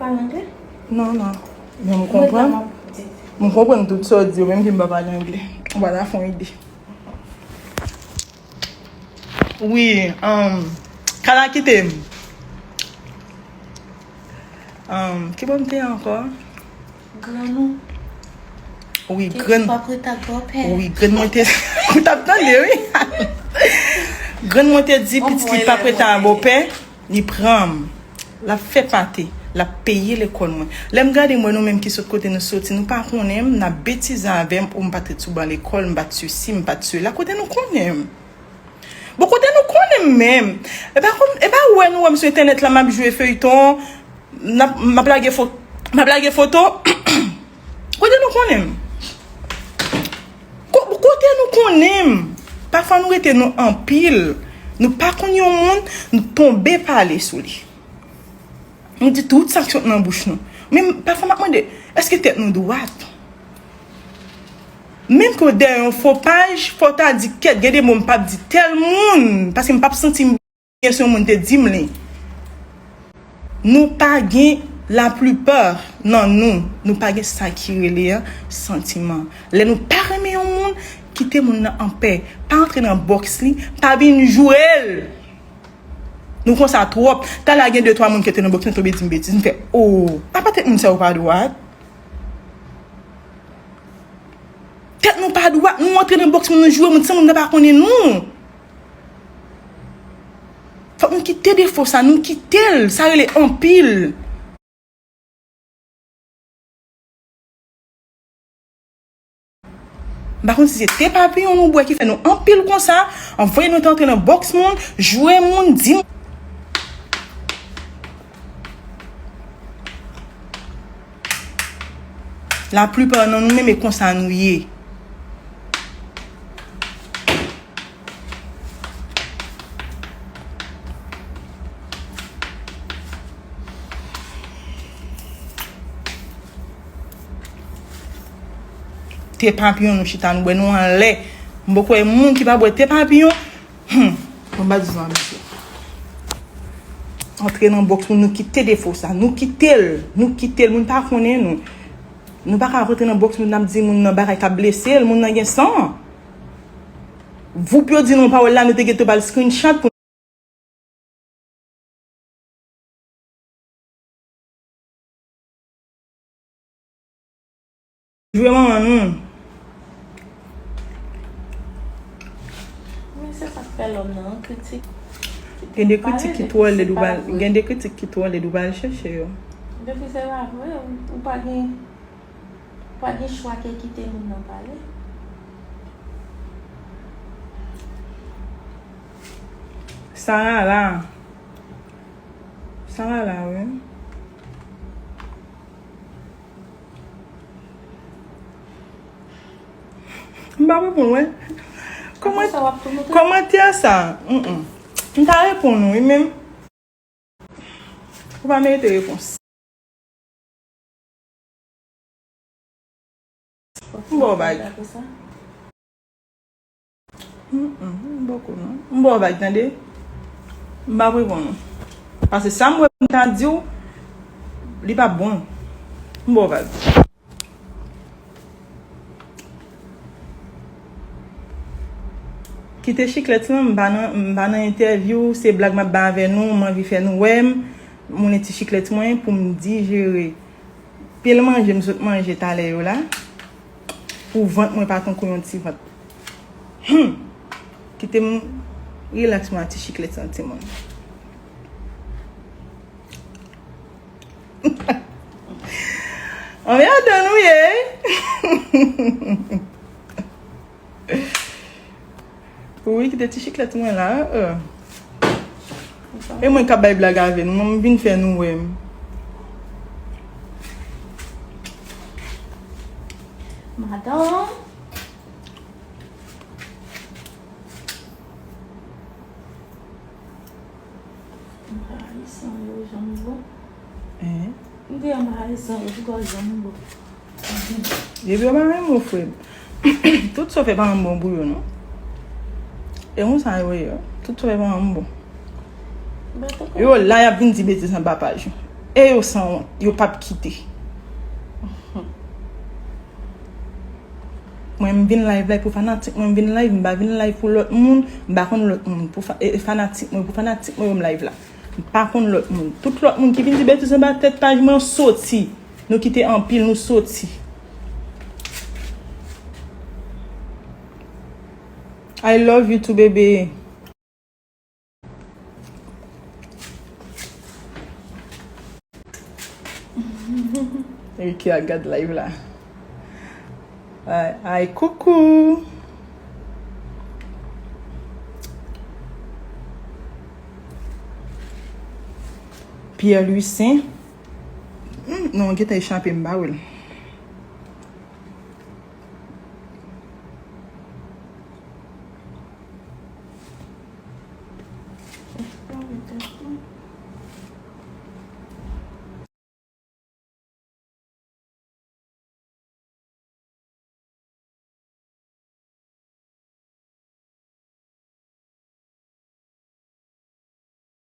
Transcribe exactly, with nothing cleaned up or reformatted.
Pale anglè? Non, non. Men m konprann. M konprann tout sa w di yo, menm si m pa pale anglè. Ou pa ta fè yon ide. Wi, um, Kala kite m. Um, ki bò m te ye ankò? Grann ou. Wi, grann. Wi, grann mwen te, ou t ap tande, wi. Grann mwen te di pitit li p ap rete ak bòpè, li pran m. L ap fè pate, l ap peye lekòl mwen. Lè m gade m wè nou menm ki sot kote nou soti, nou pa konnen m, n ap betize avè m, ou m pa t ret sou ban lekòl, m pa t sesi, m pa t sela. Kote nou konnen m? Bon, kote nou konnen m menm? E pa kòm, e pa ou wè nou wè m sou entènèt la, m ap jwe feyton, n ap, m ap lage fo-, m ap lage foto. Kote nou konnen m? Ko-, kote nou konnen m? Pafwa nou rete nou anpil. Nou pa konn yon moun, nou tonbe pale sou li. Nou di tout sa k sot nan bouch nou. Men pafwa m ap mande, èske tèt nou dwat? Menm ke w dèyè yon fo paj, fò w ta di kèt, gen de mo m p ap di tèl moun, paske m p ap santi m byen si yon moun te di m li. Nou pa gen, laplipa nan nou, nou pa gen sa ki rele an santiman. Lè nou pa renmen yon moun, kite moun nan anpè. Pa antre nan bòks li, pa vin jwe l. Nou konsa twòp. Talè a gen de twa moun ki te nan bòks mwen tonbe di m betiz. M fè, o, apa tèt moun sa yo pa dwat? Tèt nou pa dwat, nou antre nan bòks moun, nou jwe moun san moun nan pa konnen nou. Fòk nou kite defo sa, nou kite l, sa rele anpil. M pa konn si se te papiyon nou bwè ki fè nou anpil konsa, anvoye nou te antre nan bòks moun, jwe moun, di moun. Laplipa nan nou menm e konsa nou ye. Te papiyon nou chita, nou bwè nou anlè. M poko wè moun ki pa bwè te papiyon. Hmm. Bon, m pa di sa, mesye. Antre nan bòks moun, nou kite defo sa. Nou kite l. Nou kite l. Moun pa konnen nou. Nou pa ka rantre nan bòks moun, n ap di moun nan bagay k ap blese l. Moun nan gen san. Voup yo di nou pawòl la, nou te gentan ba l screenshot pou jwe manman nou. Men se sa k fè lòm nan an kritik. Gen de kritik ki twò lèd ou pa al, gen de kritik ki twò lèd ou pa al chèche yo. Depi se pa vre, ou, ou pa gen, ou pa gen chwa ke kite moun nan pale. Sara la. Sara la, wi. M pa reponn, wè. Kòman, kòmantè sa? Mm, mm. M ta reponn ou, wi, men ou pa merite repons. M ba w bag. Mm, mm, m poko non. M ba w bag, tande. M pa reponn ou. Paske sa m wè m ta di w, li pa bon. M ba w bag. Kite chiklèt lan, m pa nan, m pa nan entèvyou, se blag m ap bay avè nou, m anvi fè nou wè m, moulen ti chiklèt mwen pou m dijere pil manje m sot manje talè yo la, pou vant mwen pa tankou yon ti vant. Hmm. Kite m rilaks mwen ak ti chiklèt lan, timoun. Anmèdan nou ye. Wi, kite ti chiklèt mwen la. Euh. E mwen k ap bay blag avè nou, m vin fè nou wè m. Madanm. Anbarasan yo janm bon. Hein? M di anbarasan yo, poukò janm bon? Depi yo pa renmen w, frè m. Tout sa w fè pa janm bon pou yo, non. E konsa yo ye, tout sa w fè pa janm bon. Yo la, y ap vin di betiz anba paj ou. E yo sanwont, yo p ap kite. Mwen, m vin live la pou fanatik mwen, m vin live, m pa vin live pou lòt moun, m pa konn lòt moun, pou fa- e, e fanatik mwen, pou fanatik mwen yo m live la. M pa konn lòt moun. Tout lòt moun ki vin di betiz anba tèt paj mwen, soti. Nou kite anpil, nou soti. I love you too, bebe. Ricky a gad live la. Ay, ay, koukou. Pierre Louissaint. Hmm, non, gentan echape m, pa wè l.